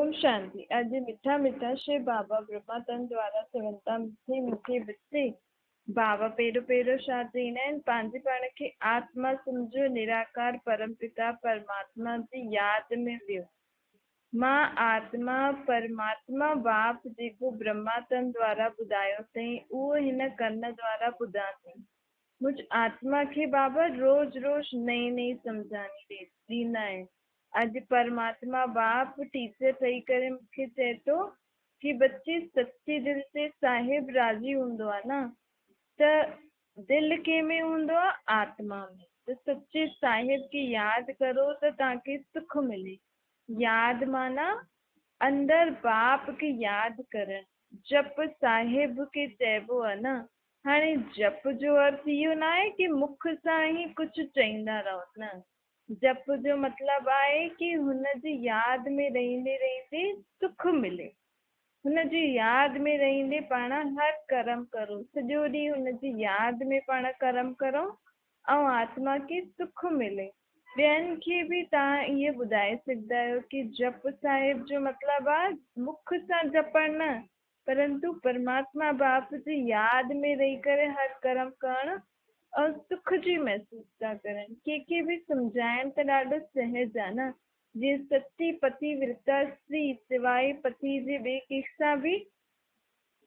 اوم شانتي اڄ مٺا مٺا شو بابا برهما تن دوارا چون ٿا مٺي مٺي بچي بابا پهريون پهريون ڇا چئيندا آهن پنهنجي پاڻ کي آتما سمجهو نراڪار پرم پتا پرماتما جي ياد ۾ ويهو مان آتما پرماتما باپ جيڪو برهما تن دوارا ٻڌايو اٿئين اهو هن ڪن دوارا ٻڌان ٿي مجھ آتما کي بابا روز روز نئين نئين سمجهاڻي ڏيندا آهن اڄ پرماتما باپ ٽيچر ٺهي ڪري مون کي چئي ٿو ڪي بچي سچي دل تي صاحب راضي هوندو آ نه ته دل ڪنهن ۾ هوندو آ آتما ۾ ته سچي صاحب کي ياد ڪرو ته توهان کي سک ملي ياد معنيٰ اندر باپ کي ياد ڪرڻ جپ صاحب کي چئبو آ نه هاڻي جپ جو ارٿ اهو ناهي ڪي مک سان ئي ڪجهه چئيندا رهو نه جپ جو مطلب آهي ڪي هن جي ياد ۾ رهندي رهندي سک ملي. هن جي ياد ۾ رهندي پاڻ هر ڪرم ڪرون. سڄو ڏينهن هن جي ياد ۾ پاڻ ڪرم ڪرون ۽ آتما کي سک ملي. ٻين کي به توهان ائين ٻڌائي سگهندا آهيو ڪي جپ صاحب جو مطلب آهي مک سان جپڻ نه پرنتو پرماتما باپ جي ياد ۾ رهي ڪري هر ڪرم ڪرڻ ۽ سک جي محسوس ٿا ڪرن. ڪنهن کي به سمجهائڻ ته ڏاڍو سهج آ نه. جيئن ستي پتي ورتا استري سواء پتي جي ٻئي ڪنهن سان به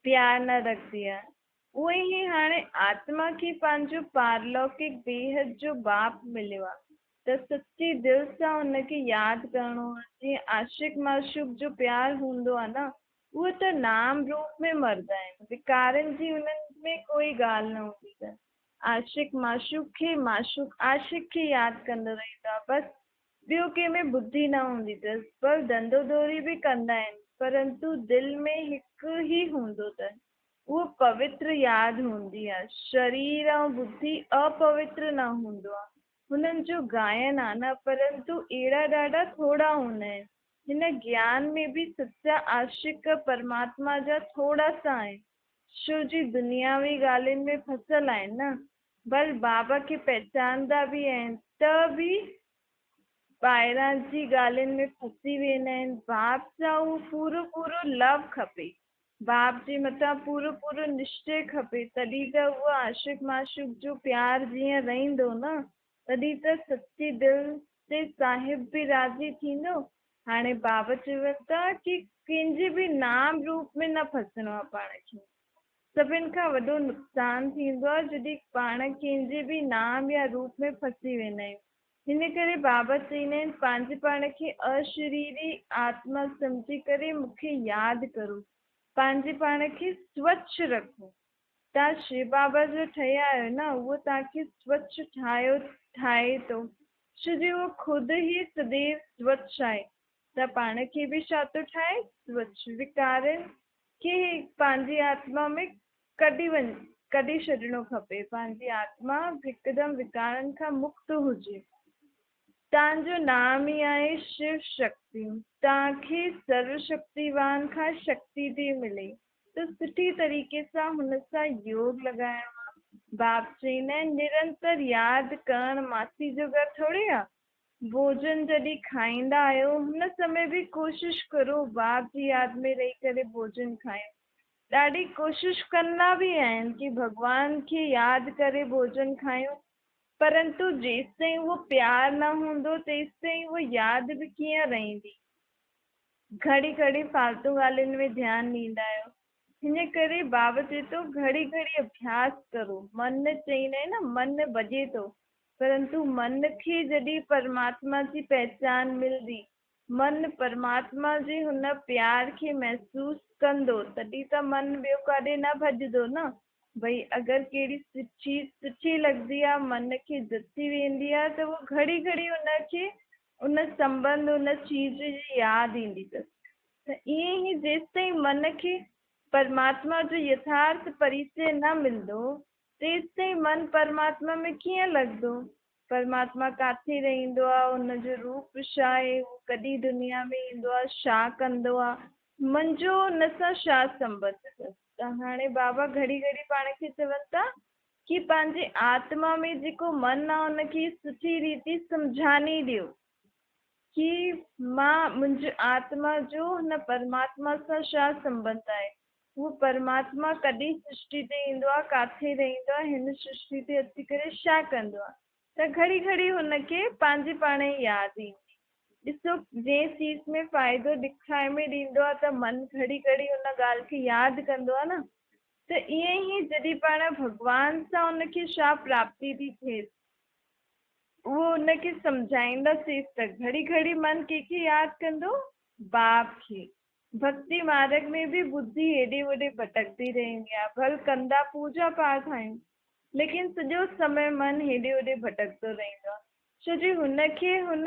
پيار نه رکندي آ. اونئن ئي هاڻي آتما کي پنهنجو پارلوڪڪ بيحد جو باپ مليو آ ته سچي دل سان ان کي ياد ڪرڻو آ. جيئن عاشق معشوق جو پيار هوندو آ نه اهي ته نام روپ ۾ مرد آهن، وڪارن جي انهن ۾ ڪوئي ڳالهه نه هوندي اٿن. عاشق معشوق کي، معشوق عاشق کي ياد ڪندو رهندو آهي، بس ٻيو ڪنهن ۾ ٻڌي نه هوندي اٿس. ڀل ڌنڌو ڌوري به ڪندا آهن، پرنتو دل ۾ هڪ ئي هوندو اٿن. اهو پوتر ياد هوندي آهي. شرير ۽ ٻڌي اپوتر نه هوندو آهي. هنن جو گائن آهي نه، پرنتو اهڙا ڏاڍا ٿورا هوندا آهن. هن گيان ۾ به سچا عاشق پرماتما جا ٿورا سا آهن، شو جي دنياوي ڳالهين ۾ ڦسل آهن نه، ڀل بابا کي پهچاندا به آهن ته به ٻاهران جي ڳالهين ۾ ڦسي ويندا آهن، باپ سان اهو پورو پورو لو کپي، باپ جي مٿان پورو پورو نشچي کپي، تڏهن ته اهو عاشق معشوق جو پيار جيئن رهندو نه، تڏهن ته سچي دل تي صاحب به راضي ٿيندو. هاڻي بابا چون ٿا ڪي ڪنهن جي به نام روپ ۾ نه ڦسڻو آهي پاڻ کي. سڀن کان وڏو نقصان ٿيندو آهي جڏهن پاڻ ڪنهن جي به نام يا روپ ۾ ڦسي ويندا آهيون. هن ڪري بابا چئيندا آهن پنهنجي پاڻ کي اشريري آتما سمجهي ڪري مون کي ياد ڪرو. پنهنجي پاڻ کي سوڇ رکو. توهان شو بابا جو ٺهيا آهيو نه اهو توهان کي سوڇ ٺاهيو ٺاهي ٿو ڇو جو اهو خود ئي سديو سوڇ آهي ته پاڻ کي به ڇا ٿو ٺاهي سوڇ وڪارن کي پنهنجي آتما ۾ ڪڍي وڃ ڪڍي ڇڏڻو کپي پنهنجي آتما هڪدم وڪارن کان مڪت هجي توهان جو نام ئي آهي شو شڪتي توهان کي سرو شڪتيوان کان شڪتي ٿي ملي ته سٺي طريقي سان هن سان يوگ لڳائڻو آ. باپ چئيندا آهن نرنتر ياد ڪرڻ ماسي جو گهر ٿوري آ. ڀوڄن جڏهن کائيندا آهيو هن سمي به ڪوشش ڪرو باپ جي ياد ۾ رهي ڪري ڀوڄن کايو. ڏاڍي ڪوشش ڪندا به آهن ڪي ڀڳوان کي ياد ڪري ڀوڄن کايون پرنتو جيستائين اهو پيار نه هوندو تيستائين اهو ياد به ڪيئن رهندي. گهڙي گهڙي فالتو ڳالهين ۾ ڌيان ڏيندا آهيو. هن ڪري بابا چئي ٿو گهڙي گهڙي اڀياس ڪرو. من چئيندا آهن نه من ڀڄي ٿو پرنتو من کي جڏهن پرماتما جي پهچان ملندي، من پرماتما جي هن پيار کي محسوس ڪندو تڏهن ته من ٻيو ڪاڏي نه ڀڄندو نه. ڀئي اگر ڪهڙي چيز سٺي لڳندي آ من کي جچي ويندي آ ته اهو گهڙي گهڙي ان کي ان سنٻنڌ ان چيز جي ياد ايندي اٿس ته ائين ئي جيستائين من کي پرماتما جو يٿارٿ پريچي نه ملندو تيستائين من پرماتما ۾ ڪيئن لڳندو؟ پرماتما ڪاٿي رهندو آ، ان جو روپ ڇا آهي، هو ڪڏهن دنيا ۾ ايندو آ، ڇا ڪندو آ، منهنجو ان سان ڇا سنٻنڌ اٿس؟ ته هاڻي بابا گهڙي گهڙي پاڻ کي چون ٿا ڪي پنهنجي آتما ۾ جيڪو من آ ان کي سٺي ريتي سمجهاني ڏيو. ڪي مان منهنجي آتما جو هن پرماتما سان ڇا سنٻنڌ آهي؟ هو پرماتما ڪڏهن سرشٽي تي ايندو آهي، ڪاٿي رهندو آهي، هن سرشٽي تي اچي ڪري ڇا ڪندو آهي؟ ته گهڙي گهڙي هن کي پنهنجي پاڻ ئي ياد ايندي. ڏسو جنهن چيز ۾ فائدو ڏکائي ۾ ڏيندو آهي ته من گهڙي گهڙي ان ڳالهه کي ياد ڪندو آهي نه، ته ائين ئي جڏهن پاڻ ڀڳوان سان ان کي ڇا پراپتي ٿي ٿئيس، اهو ان کي سمجهائينداسيس ته گهڙي گهڙي من ڪنهن کي ياد ڪندو؟ باپ کي. ڀڳتي مارڳ ۾ به ٻڌي هيڏي هوڏي ڀٽڪندي رهندي آهي. ڀل ڪندا پوڄا پاٺ آهيون، ليڪن سڄو سمي من هيڏي هوڏي ڀٽڪندو رهندو آهي. ڇو جي هن کي هن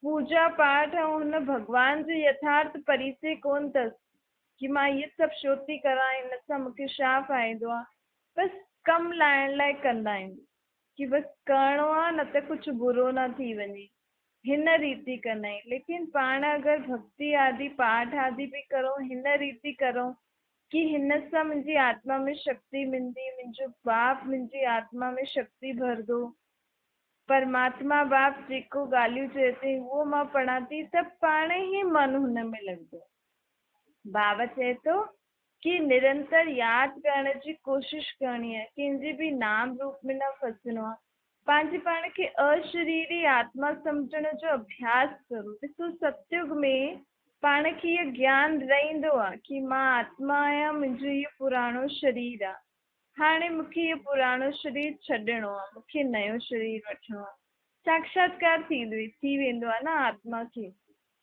پوڄا پاٺ ۽ هن ڀڳوان جو يٿارٿ پريچي ڪونه اٿس ڪي مان اهي سڀ ڇو ٿي ڪران، هن سان مون کي ڇا فائدو آهي. بس ڪم لاهڻ لاء ڪندا آهيون. ڪي بس ڪرڻو آ نه ته ڪجهه برو نه ٿي وڃي هن ريتي ڪنائين ليڪن پاڻ اگر ڀڳتي آدي پاٺ آدي به ڪرون هن ريتي ڪرون ڪي هن سان منهنجي آتما ۾ شڪتي ملندي منهنجو باپ منهنجي آتما ۾ شڪتي ڀرندو پرماتما باپ جيڪو ڳالهيون چئي ٿي اهو مان پڙهان ٿي ته پاڻ ئي من هن ۾ لڳندو بابا چئي ٿو ڪي نرنتر ياد ڪرڻ جي ڪوشش ڪرڻي آهي، ڪنهن جي به نام روپ ۾ نه ڦسڻو آهي. پنهنجي پاڻ کي اشريري آتما سمجهڻ جو اڀياس ڪرو. ڏسو ستيگ ۾ پاڻ کي اهو گيان رهندو آهي ڪي مان آتما آهيان، منهنجو اهو پراڻو شرير آهي. هاڻي مون کي اهو پراڻو شرير ڇڏڻو آهي، مون کي نيو شرير وٺڻو آهي. ساکشاتڪار ٿي ويندو آهي نه آتما کي.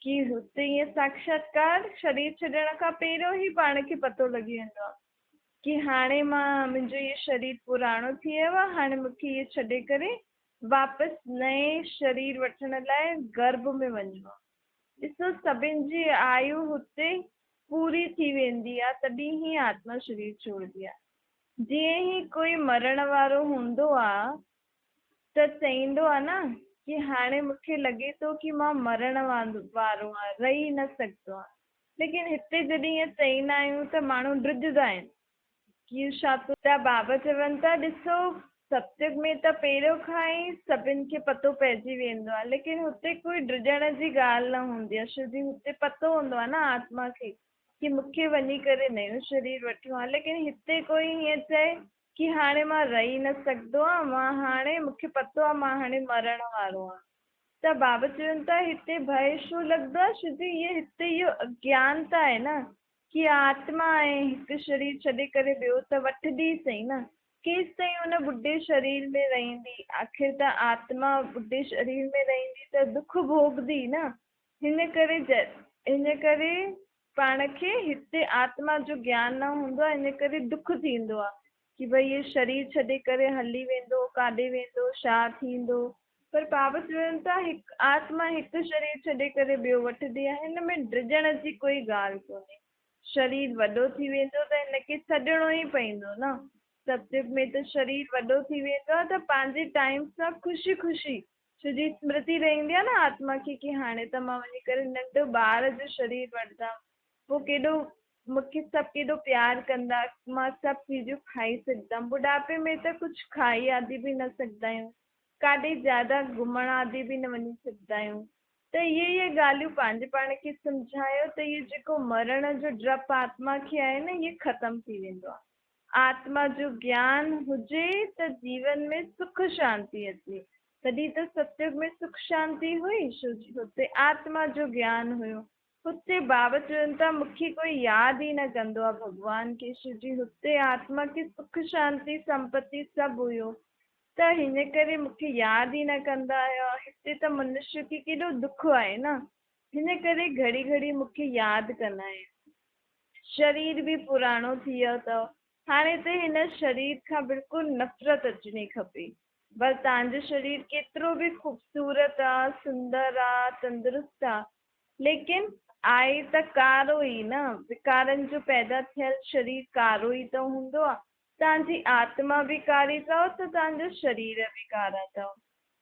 ڪي هتي ائين ساکشاتڪار شرير ڇڏڻ کان پهريون ئي پاڻ کي پتو لڳي ويندو آهي ڪي هاڻي مان منهنجو اهو شرير پراڻو ٿي ويو آهي هاڻي مون کي اهو ڇڏي ڪري واپس نئين شرير وٺڻ لاء گرڀ ۾ وڃڻو آهي. ڏسو سڀن جي آيو هتي پوري ٿي ويندي آهي تڏهن ئي آتما شرير ڇوڙدي آهي. جيئن ئي ڪوئي مرڻ وارو هوندو آهي ته چئيندو آ نه ڪي هاڻي مون کي لڳي ٿو ڪي مان مرڻ وارو آن، رهي نه سگهندو آن. ليڪن هتي جڏهن ائين چئيندا آهيون ته ماڻهو ڊڄندا آهن ڪي اهو ڇا ٿو. ته بابا چون ٿا ڏسو ستيگ ۾ ته پهريون کان ئي سڀن کي پتو پئجي ويندو آ ليڪن هتي ڪوئي ڊڄڻ جي ڳالهه نه هوندي آ ڇو جي هتي پتو هوندو آ نه آتما کي ڪي مون کي وڃي ڪري نيون شرير وٺڻو آ ليڪن هتي ڪوئي هيئن چئي ڪي هاڻي مان رهي نه سگهندو آن، مان هاڻي، مون کي پتو آ مان هاڻي مرڻ وارو آن. ته بابا چون ٿا هتي ڀئه ڇو لڳندو آ، ڇو جو هيء هتي اهو اگيانتا آهي نه، ڪي آتما آهي، هڪ شرير ڇڏي ڪري ٻيو ته وٺندي ئي سهي نه، ڪيستائين ان ٻڍي شرير ۾ رهندي، آخر ته آتما ٻڍي شرير ۾ رهندي ته دک ڀوڳندي نه، هن ڪري هن ڪري پاڻ کي هتي آتما جو گيان نه هوندو آهي ان ڪري دک ٿيندو آهي ڪي ڀئي هي شرير ڇڏي ڪري هلي ويندو ڪاڏي ويندو ڇا ٿيندو پر بابا چون ٿا هڪ آتما هڪ شرير ڇڏي ڪري ٻيو وٺندي آهي هن ۾ ڊڄڻ جي ڪوئي ڳالهه ڪونهي شرير وڏو ٿي ويندو ته هن کي ڇڏڻو ئي پوندو نه ستيگ ۾ ته شرير وڏو ٿي ويندو آهي ته پنهنجي ٽائيم سان خوشي خوشي ڇو جي سمرتي رهندي آهي نه آتما کي ڪي هاڻي ته مان وڃي ڪري ننڍو ٻار جو شرير وٺندم پوء ڪيڏو مون کي سڀ ڪيڏو پيار ڪندا مان سڀ چيزون کائي سگهندم ٻڍاپي ۾ ته ڪجهه کائي آدي به نه سگهندا آهيون ڪاڏي زياده گهمڻ آدي به نه وڃي سگهندا آهيون ته اهي اهي ڳالهيون پنهنجي پاڻ کي سمجهايو ته اهو جيڪو مرڻ جو ڊپ آتما کي آهي نه اهي ختم ٿي ويندو آهي. آتما جو گيان هجي ته جيون ۾ سک شانتي اچي. تڏهن ته ستيگ ۾ سک شانتي هئي، ڇو جو هتي آتما جو گيان هيو. هتي بابا چون ٿا مون کي ڪوئي ياد ئي نه ڪندو آ ڀڳوان کي، ڇو جي هتي آتما کي سک شانتي سمپتي سڀ هيو ته هن ڪري مون کي ياد ئي نه ڪندا هيا. هتي ته منشي کي ڪيڏو دک آهي نه، هن ڪري گهڙي گهڙي مون کي ياد ڪندا آهن. شرير به پراڻو ٿي ويو اٿو، هاڻي ته هن شرير کان بلڪل نفرت اچڻي کپي. ڀل توهان جو شرير ڪيترو به خوبصورت آ، سندر آ، تندرست آ، ليڪن آهي ته ڪارو ئي نه، وڪارن جو پيدا ٿيل شرير ڪارو ئي ته هوندو آ. توهان جي آتما به ڪاري اٿو ته توهان جو شرير به ڪارا اٿو.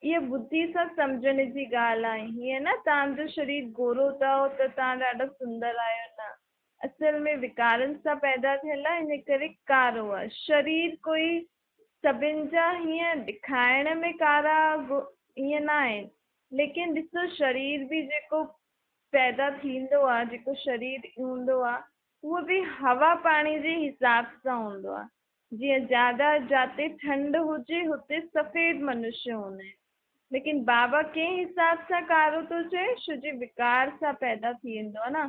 اها ٻڌي سان سمجهڻ جي ڳالهه آهي. هيئن نه توهان جو شرير گورو اٿو ته توهان ڏاڍا سندر آهيو نه. اصل ۾ وڪارن سان پيدا ٿيل آهي ان ڪري ڪارو آهي. شرير ڪوئي سڀن جا هيئن ڏکائڻ ۾ ڪارا هيئن نه آهن. ليڪن ڏسو شرير به جيڪو پيدا ٿيندو آ، جيڪو شرير هوندو آ، اهو به هوا پاڻي جي حساب سان هوندو آ. جيئن زياده جاتي ٺنڊ هجي هتي سفيد منشيه هوندا آهن. ليڪن بابا ڪنهن حساب سان ڪارو ٿو چئي؟ ڇو جي وڪار سان پيدا ٿي ويندو آ نه.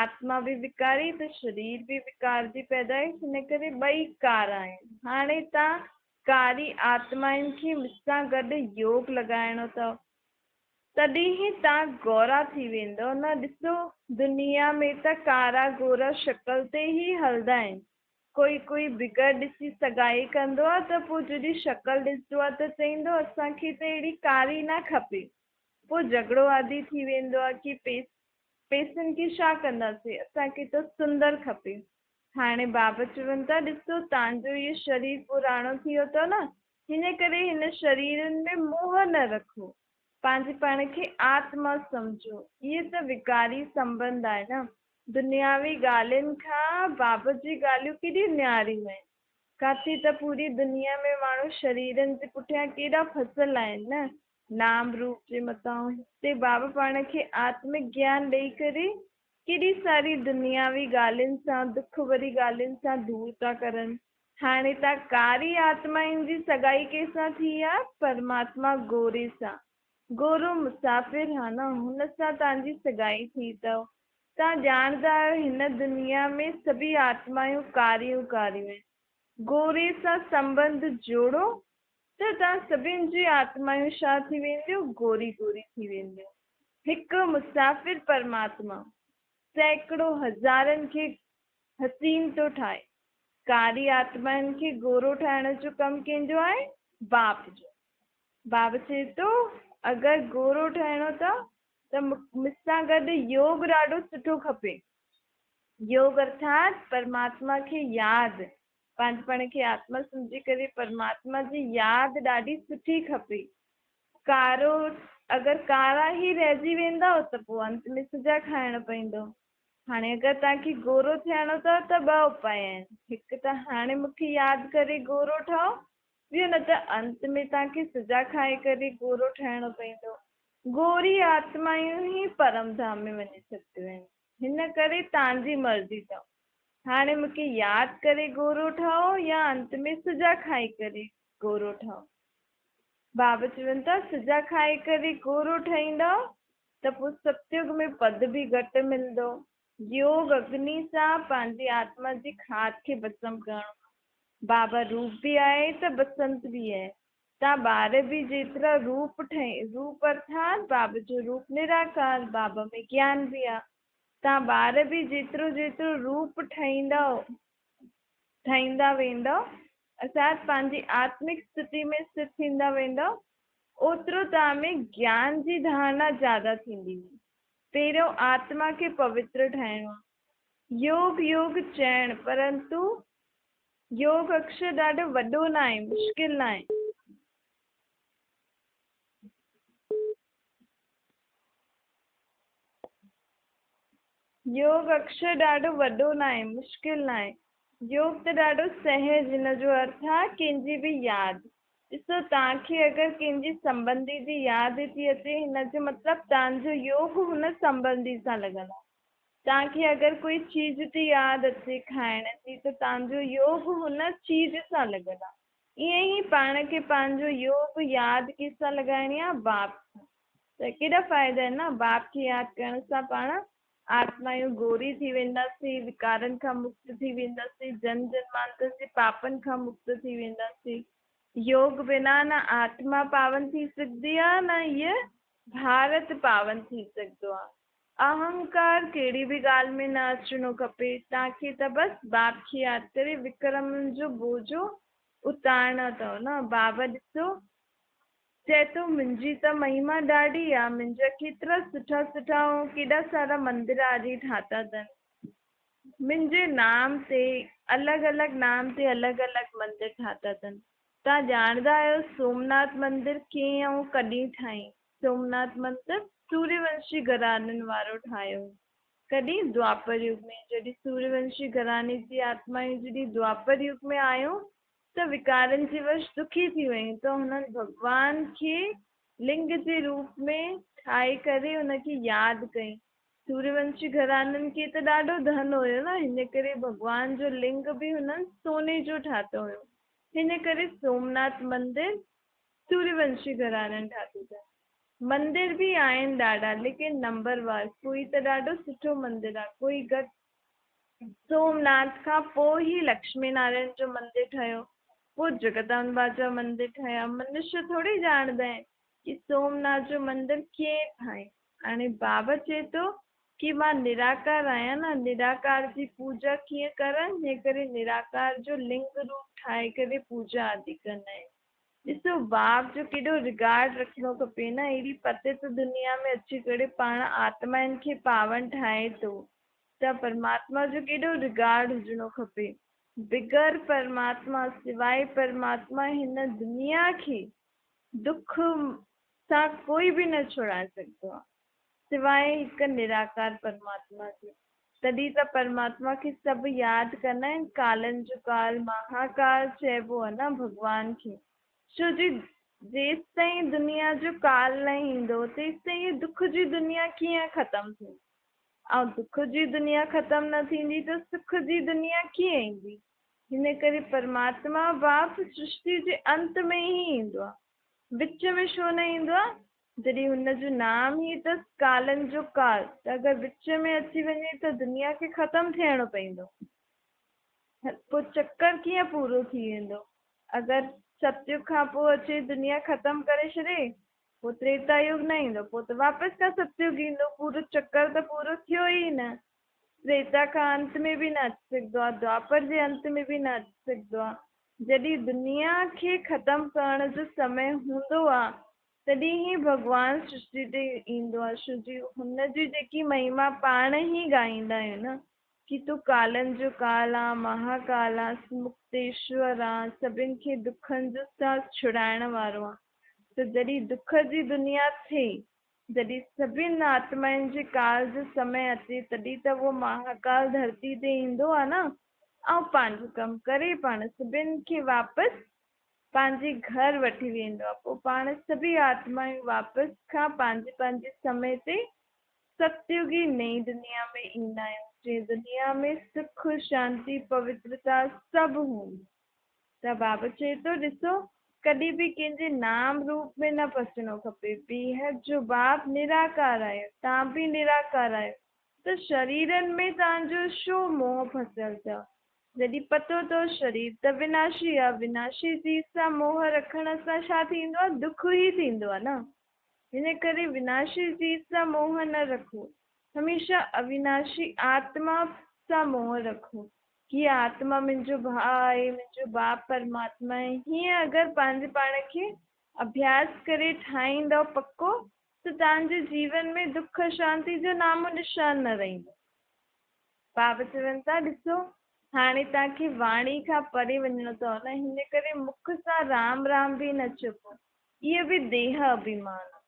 آتما به وڪاري ته شرير به وڪار جي پيدائش، ان ڪري ٻئي ڪارا آهن. هاڻي تان ڪاري آتمائن کي مون سان گڏ يوگ لڳائڻو اٿو. تڏهن ئي توهان گورا ٿي ويندؤ نه ڏسو دنيا ۾ ته ڪارا گورا شڪل تي ئي هلندا آهن ڪوئي ڪوئي بگڙ ڏسي سڳائي ڪندو آ ته پوء جڏهن شڪل ڏسندو آ ته چئيندو اسان کي ته اهڙي ڪاري نه کپي پوء جهڳڙو آدي ٿي ويندو آ ڪي پيسن کي ڇا ڪنداسين اسان کي ته سندر کپي هاڻي بابا چون ٿا ڏسو توهان جو اهو شرير پراڻو ٿي ويو اٿو نه هن ڪري هن شريرن ۾ موهه نه رکو پنهنجي پاڻ کي آتما سمجهو. اهي ته وڪاري سنٻنڌ آهي نه. دنياوي ڳالهين کان بابت جي ڳالهيون ڪيڏيون نياريون آهن. ڪاٿي ته پوري دنيا ۾ ماڻهو شريرن جي پٺيان ڪيڏا ڦسل آهن نه. نام روپ جي مٿان. هتي بابا پاڻ کي آتمڪ گيان ڏئي ڪري ڪيڏي ساري دنياوي ڳالهين سان دک ڀري ڳالهين سان دور ٿا ڪرن. هاڻي ته ڪاري آتمائن جي سڳائي ڪنهن سان ٿي آ؟ پرماتما گوري سان. گورو مسافر ها نه، هن سان توهان جي سڳائي ٿي اٿو. توهان ڄاڻندا آهيو هن دنيا ۾ سڀئي آتمايون ڪاريون ڪاريون آهن. گوري سان سنٻنڌ جوڙو ته توهان سڀني جي آتمايون ڇا ٿي وينديون؟ گوري گوري ٿي وينديون. هڪ مسافر پرماتما سيڪڙو هزارن کي حسين ٿو ٺاهي. ڪاري آتمائن کي گورو ٺاهڻ جو ڪم ڪنهن جو آهي؟ باپ جو. باب چئي ٿو، اگر گورو ٺهڻو اٿو ته مون سان گڏ يوگ ڏاڍو سٺو کپي. يوگ ارٿات پرماتما کي ياد، پنهنجي پاڻ کي آتما سمجهي ڪري پرماتما جي ياد ڏاڍي سٺي کپي. ڪارو اگر ڪارا ئي رهجي ويندؤ ته پوء انت ۾ سزا کائڻو پوندو. هاڻي اگر توهان کي گورو ٿيڻو اٿو ته ٻه اپاء آهن، هڪ ته هاڻي مون کي ياد ڪري گورو ٺهو، ٻيو نه ته انت ۾ توهان کي سزا کائي ڪري گورو ٺهڻو پوندو. گوري آتمائون ئي پرم ڌام ۾ وڃي سگهنديون آهن، هن ڪري توهان جي مرضي اٿو، هاڻي مون کي ياد ڪري گورو ٺهو يا انت ۾ سزا کائي ڪري گورو ٺهو. بابا چون ٿا سزا کائي ڪري گورو ٺهيندؤ ته پوء ستيگ ۾ پد به گهٽ ملندو. يوگ اگني سان پنهنجي آتما جي کاڌ کي ڀسم ڪرڻو آهي. بابا روپ به آهي ته بسنت به آهي. تان ٻار به جيترا روپ ٺهي، روپ ارٿات بابا جو روپ نراڪار، بابا ۾ گيان به آهي. تان ٻار به جيترو جيترو روپ ٺهيندؤ، ٺهيندا ويندؤ، ارٿات پنهنجي آتمڪ اسٿتي ۾ اسٿت ٿيندا ويندؤ، اوترو توهان ۾ گيان جي ڌارڻا زياده ٿيندي ويندي. پهريون آتما کي پوتر ٺاهڻو آهي. يوگ يوگ چئڻ پرنتو يوگ اڪشر ڏاڍو وڏو ناهي، مشڪل ناهي. يوگ اڪشر ڏاڍو وڏو ناهي، مشڪل ناهي. يوگ ته ڏاڍو سهج هن جو ارٿ آ ڪنهن جي به ياد. ڏسو توهان کي اگر ڪنهن جي سنٻنڌي جي ياد ٿي اچي هن جو مطلب توهان جو يوگ هن سنٻنڌي سان لڳل آ. توهان کي اگر ڪوئي چيز ٿي ياد اچي کائڻ جي ته توهان جو يوگ هن چيز سان لڳل آ. ائين ئي پاڻ کي پنهنجو يوگ ياد ڪنهن سان لڳائڻي آ؟ باپ سان. ته ڪيڏا فائدا آهن نه، باپ کي ياد ڪرڻ سان پاڻ آتمايون گوري ٿي وينداسين، وڪارن کان مڪت ٿي وينداسين، جنم جنمانتر جي پاپن کان مڪت ٿي وينداسين. يوگ بنا نه آتما پاون ٿي سگهندي آهي نه هيء ڀارت پاون ٿي سگهندو آهي. اهنڪار ڪهڙي به ڳالهه ۾ نه اچڻو کپي، توهان کي ته بس باپ کي ياد ڪري وڪرمن جو بوجو اتارڻو اٿو نه، بابا ڏسو چئي ٿو منهنجي ته مهما ڏاڍي آ، منهنجا ڪيترا سٺا سٺا ۽ ڪيڏا سارا مندر آدي ٺاتا اٿن. منهنجي نام تي الڳ الڳ نام تي الڳ الڳ مندر ٺاتا اٿن. توهان ڄاڻندا آهيو سومناٿ مندر ڪنهن ۽ ڪڏهن ٺاهين؟ سومناٿ مندر سوريه ونشي گهراڻن وارو ٺاهيو. ڪڏهن؟ دوآپر يگ ۾. جڏهن سوريه ونشي گهراڻي جي آتمائون جڏهن دوآپر يگ ۾ آيون ته وڪارن جي وش دکي ٿي ويون ته هنن ڀڳوان کي لنگ جي روپ ۾ ٺاهي ڪري هن کي ياد ڪئي. سوريونشي گهراڻن کي ته ڏاڍو ڌن هيو نه، هن ڪري ڀڳوان جو لنگ به هنن سوني جو ٺاتو هيو. هن ڪري سومناٿ مندر سوريونشي گهراڻن ٺاتو اٿن. مندر به آهن ڏاڍا ليڪن نمبر وار، ڪوئي ته ڏاڍو سٺو مندر آهي، ڪوئي گهٽ. سومناٿ کان پوء ئي لڪشمي نارائڻ جو مندر ٺهيو، پوء جگدامبا جا مندر ٺهيا. منشيه ٿوري ڄاڻندا آهن ڪي سومناٿ جو مندر ڪيئن ٺاهين. هاڻي بابا چئي ٿو ڪي مان نراڪار آهيان نه، نراڪار جي پوڄا ڪيئن ڪرن، جنهن ڪري نراڪار جو لنگ روپ ٺاهي ڪري پوڄا آدي ڪندا آهن. ڏسو باپ جو ڪيڏو رگارڊ رکڻو کپي نه، اهڙي پتيت دنيا ۾ اچي ڪري پاڻ آتمائن کي پاون ٺاهي ٿو. ته پرماتما جو ڪيڏو رگارڊ هجڻو کپي. بغير پرماتما، سواء پرماتما هن دنيا کي دک سان ڪوئي به نه ڇڙائي سگهندو آهي، سواء هڪ نراڪار پرماتما جي. تڏهن ته پرماتما کي سڀ ياد ڪندا آهن، ڪالن جو ڪال، مهاڪال چئبو آهي نه ڀڳوان کي. ڇو جي جيستائين دنيا جو ڪال نه ايندو، تيستائين هي دک جي دنيا ڪيئن ختم ٿيندي؟ ۽ دک جي دنيا ختم نه ٿيندي ته سک جي دنيا ڪيئن ايندي؟ هن ڪري پرماتما باپ سرشتي جي انت ۾ ئي ايندو آهي. وچ ۾ ڇو نه ايندو آهي؟ جڏهن هن جو نام ئي اٿس ڪالن جو ڪال ته اگر وچ ۾ اچي وڃي ته دنيا کي ختم ٿيڻو پوندو. پوء چڪر ڪيئن پورو ٿي ويندو؟ اگر ستيگ کان پوء اچي دنيا ختم ڪري ڇڏي پوء تريتا يگ نه ايندو، پوء ته واپس کان ستيگ ايندو، پورو چڪر ته پورو ٿيو ئي نه. تريتا کان انت ۾ به نه اچي سگهندو آهي، دوآپر جي انت ۾ به نه اچي سگهندو آهي. جڏهن دنيا کي ختم ڪرڻ جو سمي هوندو آهي، تڏهن ئي ڀڳوان سرشٽي تي ايندو آهي، ڇو جي هن جي جيڪي مهما پاڻ ئي ڳائيندا آهيون نه، ڪي تون ڪالن جو ڪال آن، مها ڪال آن، مڪتيشور آن، سڀن کي دکن جو سان ڇڙائڻ وارو آن. ته جڏهن دک جي دنيا ٿئي، جڏهن سڀن آتمائن جي ڪال جو سمي اچي، تڏهن ته اهو مهاڪال ڌرتي تي ايندو آ نه، ۽ پنهنجو ڪم ڪري پاڻ سڀن کي واپس پنهنجي گهر وٺي ويندو آ. پوء پاڻ سڀئي آتمائون واپس کان پنهنجي پنهنجي سمي تي ستيوگي نئين دنيا ۾ ايندا آهيون، جنهن دنيا ۾ سک، شانتي، پوترتا سڀ هوندي. ته بابا چئي ٿو، ڏسو، ڪڏهن به ڪنهن جي نام روپ ۾ نه پسڻو کپي. بيحد جو باپ نراڪار آهي، توهان به نراڪار آهيو، ته شريرن ۾ توهان جو ڇو موهه ڦسيل اٿو؟ جڏهن پتو اٿو شرير ته وناشي آهي، وناشي چيز سان موهه رکڻ سان ڇا ٿيندو آهي؟ دک ئي ٿيندو آهي نه. ان ڪري وناشي چيز سان موهه نه رکو، هميشه اويناشي آتما سان موهه رکو. هيء آتما منهنجو ڀاء آهي، منهنجو باپ پرماتما آهي. هيئن اگر پنهنجي پاڻ کي اڀياس ڪري ٺاهيندؤ پڪو ته توهان جي جيون ۾ دک اشانتي جو نام و نشان نه رهندو. بابا چون ٿا، ڏسو، هاڻي توهان کي واڻي کان پري وڃڻو اٿو نه، هن ڪري مک سان رام رام به نه چئبو. اهو به ديهه اڀيمان آهي.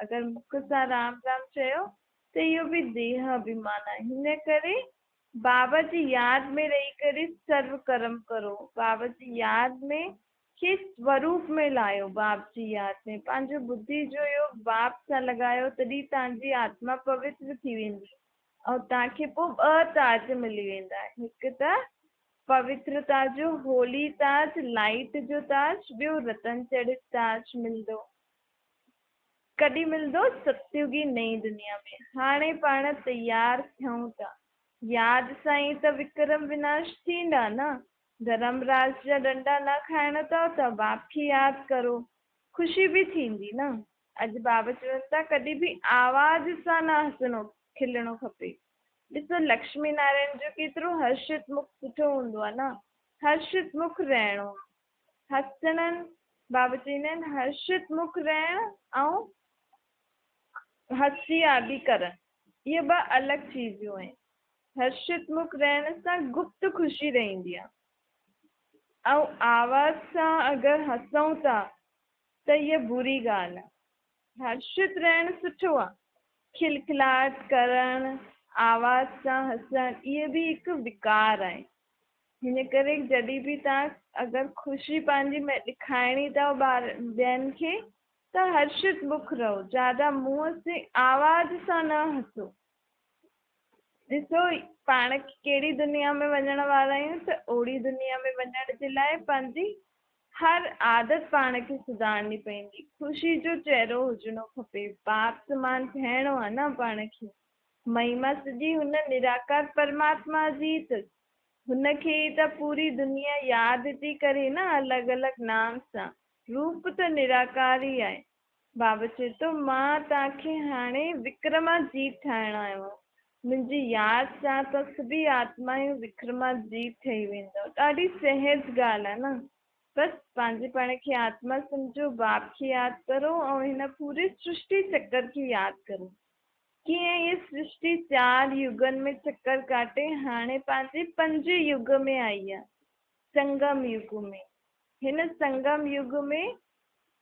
اگر مک سان رام رام چيو ته اهو به ديهه اڀيمان آهي. هن ڪري بابا جي ياد ۾ رهي ڪري سرو ڪرم ڪرو. بابا جي ياد ۾ کي سوروپ ۾ لاهيو. باب جي ياد ۾ پنهنجو ٻڌي جو يوگ باب سان لڳايو تڏهن توهان جي آتما پوتر ٿي ويندي ۽ توهان کي پوء ٻه تاج ملي ويندا. هڪ ته پوترتا جو هولي تاج، لائيٽ جو تاج، ٻيو رتن چڙهت تاج ملندو. ڪڏهن ملندو؟ ستيوگي نئين دنيا ۾. هاڻي پاڻ تيار ٿيون ٿا. ياد سان ئي ته وڪرم وناش ٿيندا نه. ڌرم راج جا ڏنڊا نه کائڻ اٿو ته باپ کي ياد ڪرو. خوشي به ٿيندي نه. اڄ بابا چون ٿا ڪڏهن به آواز سان نه هسڻو کلڻو کپي. ڏسو لڪشمي نارائڻ جو ڪيترو هرشت مک سٺو هوندو آهي نه. هرشت مک رهڻو آهي. هسڻن بابا چوندا آهن هرشت مک رهڻ ۽ هسي آدي ڪرڻ اهي ٻه الڳ چيزون آهن. هرشت مک رهڻ سان گپت خوشي رهندي آهي ۽ آواز سان اگر هسون ٿا ته اها بري ڳالهه آهي. هرشت رهڻ سٺو آ. کلکلاٽ ڪرڻ، آواز سان هسڻ اهي به هڪ وڪار آهن. هن ڪري جڏهن به توهان اگر خوشي پنهنجي ڏکائڻي اٿو ٻار ٻين کي ته هرشت مک رهو، زياده منهن سي آواز سان نه هسو. ڏسو پاڻ ڪهڙي دنيا ۾ وڃڻ وارا آهيون ته اوڙي دنيا ۾ وڃڻ جي لاء پنهنجي هر عادت پاڻ کي سڌارڻي پوندي. خوشي جو چهرو هجڻو کپي، باپ سمان ٺهڻو آهي نه پاڻ کي. مهما سڄي هن نراڪار پرماتما جي اٿس. هن کي ئي ته پوري دنيا ياد ٿي ڪري نه الڳ الڳ نام سان. روپ ته نراڪار ئي آهي. بابا چئي ٿو، مان توهان کي هاڻي وڪرماجيت ٺاهڻ آيو آهيان. منهنجي ياد سان توهان سڀئي آتمائون وڪرماجيت ٺهي ويندؤ. ڏاڍي سهج ڳالهه آهي نه. بس پنهنجي پاڻ کي آتما سمجهو، باپ کي ياد ڪرو ۽ هن پوري سرشٽي چڪر کي ياد ڪرو. ڪيئن هيء سرشٽي چار يگن ۾ چڪر ڪاٽي هاڻي پنهنجي پنجين يگ ۾ آئي آهي، سنگم يگ ۾. هن سنگم يگ ۾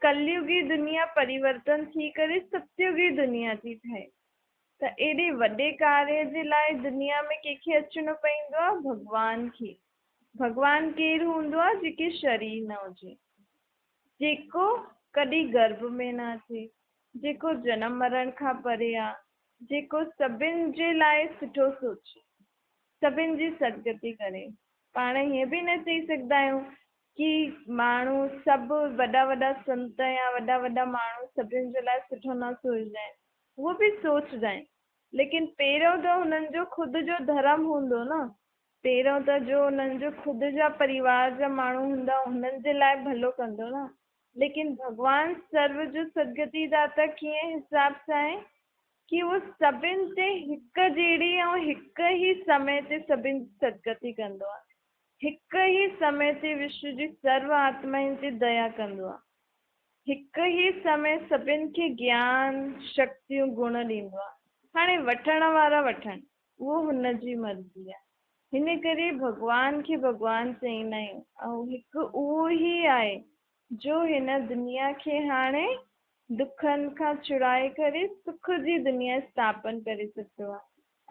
ڪليوگي دنيا پريورتن ٿي ڪري ستيوگي دنيا ٿي ٺهي ته ايڏي وڏي ڪاريه جي لاء دنيا ۾ ڪنهن کي اچڻو پوندو آهي؟ ڀڳوان کي. ڀڳوان ڪير هوندو آهي؟ جيڪي شرير نه هجي، جيڪو ڪڏهن گرڀ ۾ نه اچي، جيڪو جنم مرڻ کان پري آهي، جيڪو سڀن جي لاء سٺو سوچي، سڀن جي سدگتي ڪري. پاڻ ائين به نه چئي سگهندا آهيون ڪي ماڻهو سڀ وڏا وڏا سنت يا وڏا وڏا ماڻهو سڀن جي لاء سٺو نه سوچدا آهن. اهو به سوچدا آهن ليڪن پهريون ته هنن جو خود جو ڌرم هوندو نه. پهريون ته جو هنن جو خود جا پريوار جا ماڻهو هوندا هنن جي لاء ڀلو ڪندو نه. ليڪن ڀڳوان سرو جو سدگتي داتا ڪيئن حساب سان آهي ڪي اهو سڀن تي هڪ جهڙي ۽ هڪ ئي سمي تي سڀن جي سدگتي ڪندو آهي. هڪ ئي سمي تي وشو جي سرو آتمائن تي ديا ڪندو آهي. هڪ ئي سمي سڀن کي گيان، شڪتيون، گڻ ڏيندو آهي. هاڻي وٺڻ وارا وٺن، اهو هن جي مرضي آهي. هن ڪري ڀڳوان کي ڀڳوان چئيندا آهيون ۽ هڪ اهو ئي آهي جو هن دنيا کي هاڻي دکن کان ڇڙائي ڪري سک جي دنيا اسٿاپن ڪري سگهندو آهي.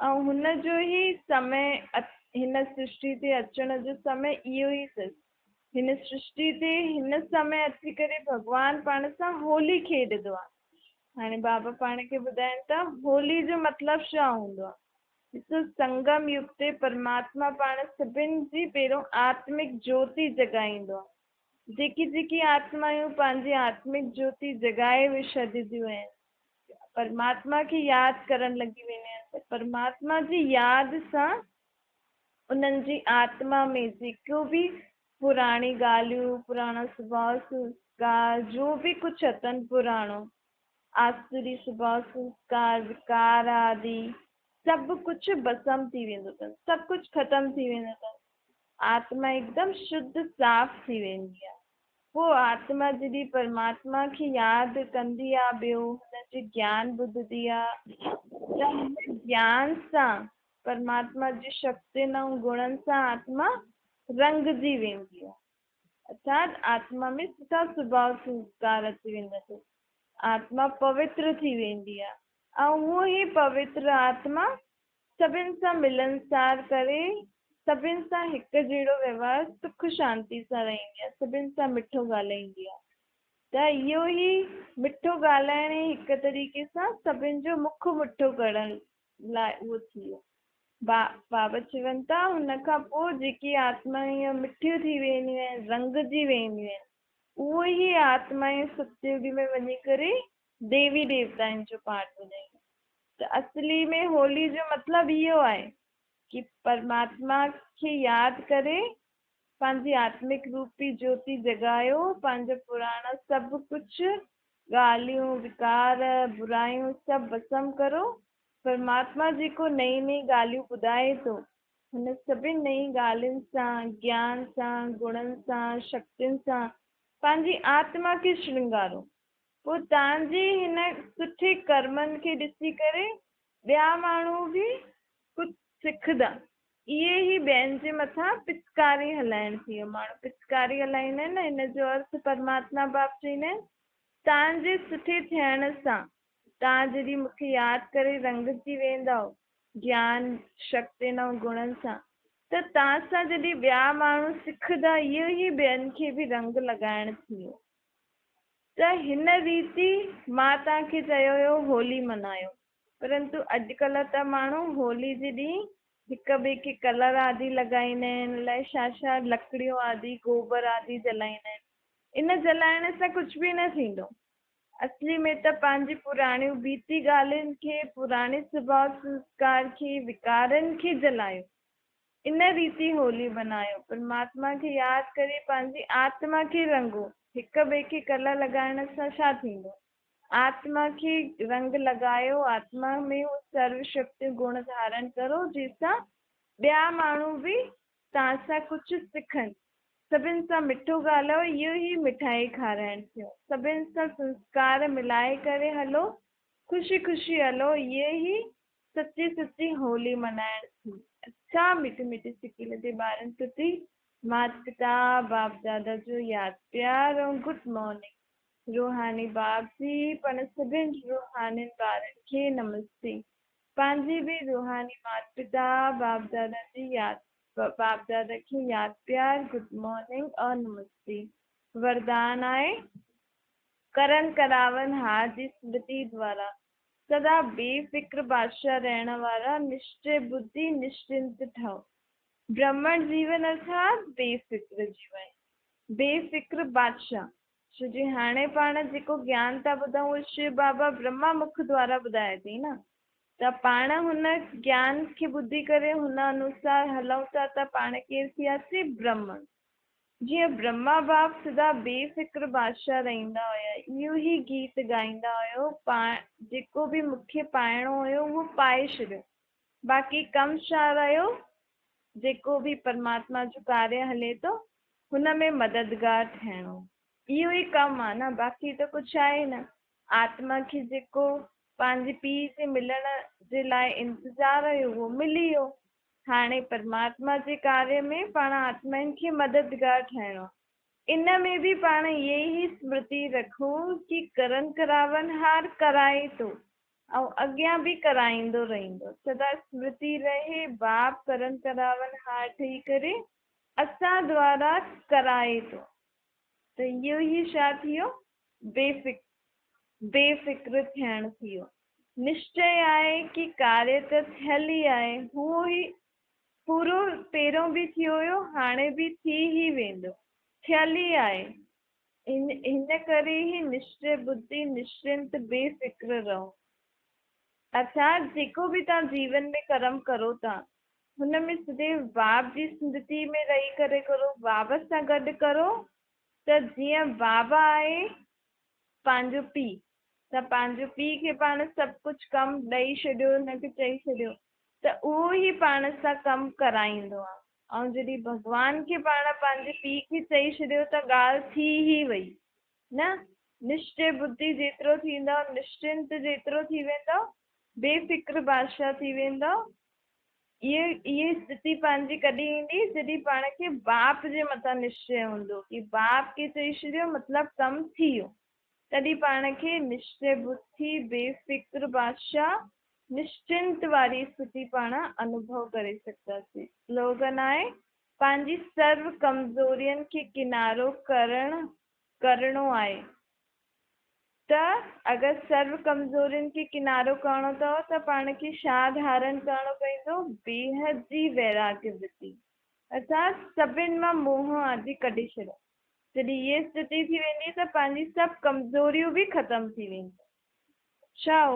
۽ هن جو ئي سمي هن سرشٽي تي اچڻ جو سمي اهو ئي اٿس. هن سرشٽي تي هن سمي اچي ڪري ڀڳوان پاڻ سان هولي کيڏندو آهي. هاڻي بابا پاڻ کي ٻڌائين ٿا هولي جو مطلب ڇا هوندو آهي. ڏسو سنگم يگ تي پرماتما پاڻ سڀن جي پهريون آتمڪ جوتي جڳائيندو آهي. جيڪي جيڪي آتمايون پنهنجي آتمڪ جوتي جڳائي ڇڏينديون آهن. پرماتما کي ياد ڪرڻ لڳي ويندا آهن ته پرماتما جي ياد سان انهن جي آتما ۾ جيڪو به پراڻي ڳالهيون، پراڻا سڀاء سنسڪار، جو به ڪجهه اٿن پراڻو، آسوري سڀاء سنسڪار، وڪار آدي سڀ ڪجهه ڀسم ٿي ويندو اٿن، سڀ ڪجهه ختم ٿي ويندو اٿن، آتما هڪدم شڌ صاف ٿي ويندي آهي. پوء آتما جڏهن پرماتما کي ياد ڪندي آ ٻيو هن جي گيان ٻڌندي آ ته هن گيان سان پرماتما جي شڪتين ۽ گڻن سان آتما رنگجي ويندي آ. ارٿات آتما ۾ سٺا سڀاء سنسڪار اچي ويندا اٿس. آتما پوتر ٿي ويندي آ ۽ اهو ئي پوتر آتما سڀن سان ملنسار ڪري سڀن سان هڪ جهڙو وهنوار سک شانتي سان رهندي آهي، سڀن سان مٺو ڳالهائيندي آهي ته اهو ئي مٺو ڳالهائڻ ئي هڪ طريقي سان سڀن جو مک مٺو ڪرڻ لاء اهو ٿي ويو. بابا چون ٿا هن کان پوء جيڪي آتمائون مٺيون ٿي وينديون آهن، رنگجي وينديون آهن، اهو ئي آتمائون ستيوگي ۾ وڃي ڪري ديوي ديوتائن جو پاٺ ٻڌائيندو ته اصلي ۾ هولي جو مطلب اهو آهي ڪي پرماتما کي ياد ڪري پنهنجي آتمڪ روپي جوتي جڳايو پنهنجا پراڻا سڀ ڪجهه ڳالهيون وڪار برايون سڀ ڀسم ڪرو پرماتما جيڪو نئين نئين ڳالهيون ٻڌائي ٿو هن سڀن نئين ڳالهين سان گيان سان گڻن سان شڪتين سان پنهنجي آتما کي شرنگارو پوء توهان جي هن سٺي ڪرمن کي ڏسي ڪري ٻيا ماڻهو به ڪجهه سکندا. اهي ئي ٻين جي مٿان پچڪاري هلائڻ ٿي ويو. ماڻهو پچڪاري هلائيندا آهن نه، ان جو ارٿ پرماتما باپ چئيندا آهن، توهان جي سٺي ٿيڻ سان، توهان جڏهن مون کي ياد ڪري رنگجي ويندؤ گيان، شڪتين ۽ گڻن سان، ته توهان سان جڏهن ٻيا ماڻهو سکندا، اهو ئي ٻين کي به رنگ لڳائڻ ٿي ويو. ته هن ريتي مان توهان کي چيو هيو هولي منايو، پرنتو اڄڪلهه ته ماڻهو هولي جي ڏينهن هڪ ٻئي کي ڪلر آدي لڳائيندا آهن، الائي ڇا ڇا لڪڙيون آدي گوبر آدي جلائيندا آهن. ان جلائڻ سان ڪجهه به نه ٿيندو. اصلي ۾ ته پنهنجي پراڻيون بيتي ڳالهين کي، پراڻي سڀاء سنسڪار کي، وڪارن کي جلايو. ان ريتي هولي بنايو. پرماتما کي ياد ڪري پنهنجي آتما کي رنگو. هڪ ٻئي کي ڪلر لڳائڻ سان ڇا ٿيندو؟ آتما کي رنگ لڳايو، آتما ۾ اهو سرو شڪتيون گڻ ڌارڻ ڪرو، جنهن سان ٻيا ماڻهو به توهان سان ڪجهه سکن. سڀن سان مٺو ڳالهايو، اهو ئي مٺائي کارائڻ ٿيو. سڀن سان سنسڪار ملائي ڪري هلو، خوشي خوشي هلو، اهي ئي سچي سچي هولي منائڻ ٿي. اڇا مٺي مٺي سڪيلڌي ٻارن پرتي مات پتا باپ دادا جو ياد پيار ۽ گڊ مارننگ. روحاني باپ جي پڻ سڀن روحانين ٻارن کي نمستي. پنهنجي به روحاني مات پتا باپ دادا جي ياد باپ دادا کي ياد پيار گڊ مارننگ اور نمستي. وردان آهي ڪرن ڪراون هار جي سمرتي دوارا سدا بي فڪر بادشاهه رهڻ وارا نشچي ٻڌي نشچنت ٺهو. برهمڻ جيون ارٿات بي فڪر جيون، بي فڪر بادشاهه. ڇو جي هاڻي پاڻ جيڪو گيان ٿا ٻڌون اهو شو بابا برهما مک دوارا ٻڌائي اٿئي نه، ته پاڻ هن گيان کي ٻڌي ڪري هن انوسار هلون ٿا ته پاڻ ڪير ٿياسين؟ برهمڻ. جيئن برهما باپ سدا بي فڪر بادشاهه رهندا هيا، اهو ئي گيت ڳائيندا هيو، جيڪو به مون کي پائڻو هيو اهو پائي ڇڏيو، باقي ڪم ڇا رهيو، جيڪو به پرماتما جو ڪاريه هلي ٿو هن ۾ مددگار ٿيڻو، اهو ئي ڪم آ نه، باقي ته ڪجهه آهي نه. آتما کي جيڪو پنهنجي پيء جي ملڻ جي لاء انتظار هيو اهو ملي ويو، هاڻي پرماتما جي ڪاريه ۾ پاڻ آتمائن کي مددگار ٺهڻو. ان ۾ به پاڻ اهي ئي سمرتي رکون ڪي ڪرن ڪراون هار ڪرائي ٿو ۽ اڳيان به ڪرائيندو رهندو. سدا سمرتي رهي باپ ڪرن ڪراون هار ٺهي ڪري اسان دوارا ڪرائي ٿو. ته اهو ئي ڇا ٿيو؟ بي فڪر ٿيڻ ٿيو. نشچي آهي ڪي ڪاريه ته ٿيل ئي آهي، اهو ئي پورو پهريون به ٿيو هيو، هاڻي به ٿي ئي ويندو، ٿيل ئي آهي. ان ڪري ئي نشچي ٻڌي نشچنت بي فڪر رهو. ارٿات جيڪو به توهان جيون ۾ ڪرم ڪرو ٿا، هن ۾ سديو باب جي سنڌتي ۾ رهي ڪري ڪرو، باب سان گڏ ڪرو ته جيئن بابا آهي پنهنجو پيء، ته پنهنجو پيء کي پاڻ سڀ ڪجهه ڪم ڏئي ڇڏيو، هن کي چئي ڇڏيو ته اهو ئي پاڻ سان ڪم ڪرائيندو آ. ۽ جڏهن ڀڳوان کي پاڻ پنهنجي پيء کي چئي ڇڏيو ته ڳالهه ٿي ئي وئي نه. نشچي ٻڌي جيترو ٿيندؤ، نشچنت جيترو ٿي ويندؤ، بي فڪر بادشاهه ٿي ويندؤ. اهي اسٿتي پنهنجي ڪڏهن ايندي جڏهن پاڻ کي باپ جي مٿان نشچي هوندو ڪي باپ کي چئي ڇڏيو مطلب ڪم ٿي ويو. تڏهن پاڻ کي نشچي ٻڌي بي فڪر بادشاهه نشچنت واري اسٿتي پاڻ انوڀو ڪري سگهنداسين. سلوگن آهي، پنهنجي سرو ڪمزورين کي ڪنارو ڪرڻ ڪرڻو آهي ته اگر سرو ڪمزورين کي ڪنارو ڪرڻو اٿو ته پاڻ کي ڇا ڌارڻ ڪرڻو پوندو؟ بيحد جي ويراڳ ورتي ارٿات سڀن مان موهه آدي ڪڍي ڇڏڻ. جڏهن هيء اسٿتي ٿي ويندي ته پنهنجي سڀ ڪمزوريون به ختم ٿي وينديون. ڇا؟